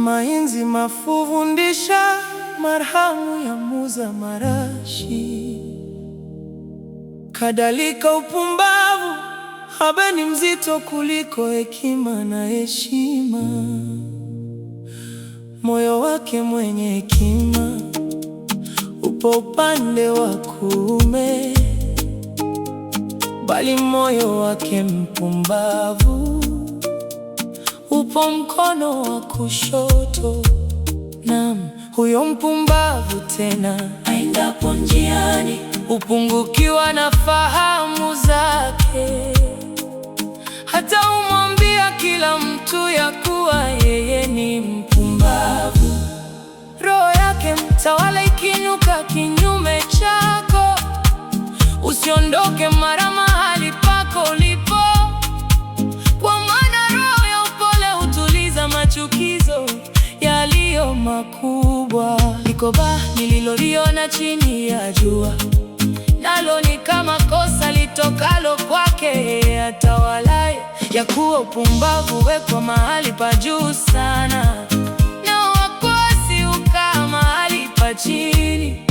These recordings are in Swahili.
Mainzi mafuvundisha marhamu ya muza marashi. Kadhalika upumbavu habe ni mzito kuliko hekima na heshima. Moyo wake mwenye hekima upo upande wa kuume, bali moyo wake mpumbavu upo mkono wa kushoto. Naam, huyo mpumbavu tena aendapo njiani hupungukiwa na fahamu zake. Hata umwambia kila mtu ya kuwa yeye ni mpumbavu. Roho yake mtawala ikiinuka kinyume chako, usiondoke mara mahali pako ulipo, kwa maana roho ya upole hutuliza machukizo yaliyo makubwa. Liko baya nililoliona chini ya jua, nalo ni kama kosa litokalo kwake yeye atawalaye, ya kuwa upumbavu wekwa mahali pa juu sana, na wakwasi hukaa mahali pa chini.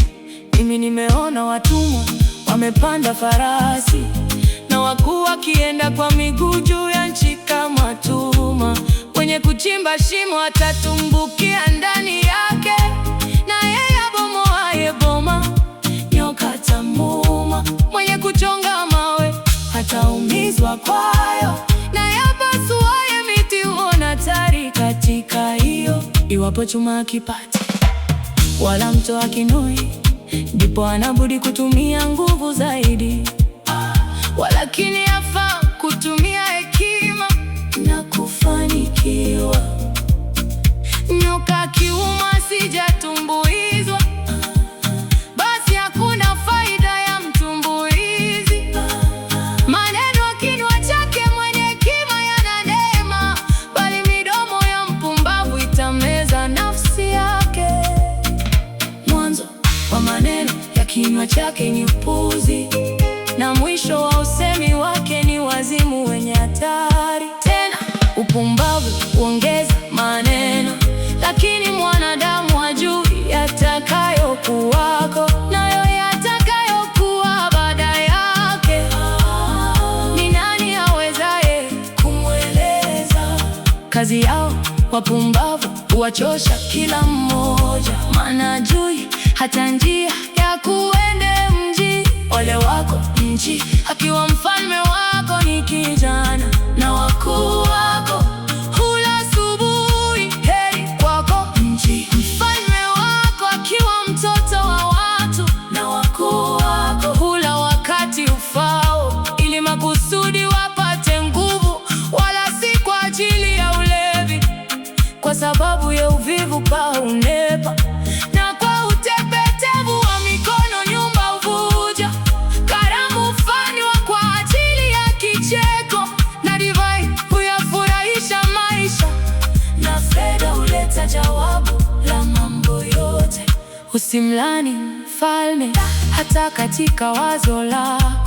Mimi nimeona watumwa wamepanda farasi, na wakuu wakienda kwa miguu juu ya nchi kama tuma. Mwenye kuchimba shimo atatumbukia ndani yake, na yeye abomoaye boma nyoka atamuuma. Mwenye kuchonga mawe hataumizwa kwayo, na yapasuaye miti huona hatari katika hiyo. Iwapo chuma hakipati wala mto hakinoi, ndipo anabudi kutumia nguvu zaidi. Walakini yafaa kutumia hekima na kufanikiwa. Nyoka akiuma asijatumbuizwa, basi hakuna faida ya mtumbuizi. Maneno ya kinywa chake mwenye hekima yana neema, bali midomo ya mpumbavu itameza nafsi yake. Mwanzo wa maneno ya kinywa chake ni upuzi, na mwisho wa usemi wake ni wazimu wenye hatari. Tena upumbavu huongeza maneno, lakini mwanadamu hajui yatakayokuwako, nayo yatakayokuwa baada yake. Ni nani awezaye kumweleza? Kazi yao wapumbavu huwachosha kila mmoja, maana hajui hata njia ya kuende mji. Ole wako nchi, akiwa mfalme wako ni kijana, na wakuu wako hula asubuhi. Heri kwako nchi, mfalme wako akiwa mtoto wa watu, na wakuu wako hula wakati ufao, ili makusudi wapate nguvu, wala si kwa ajili ya ulevi. Kwa sababu ya uvivu paa hunepa, na kwa utepetevu wa mikono nyumba huvuja. Karamu hufanywa kwa ajili ya kicheko, na divai huyafurahisha maisha, na fedha huleta jawabu la mambo yote. Usimlani mfalme hata katika wazo lako.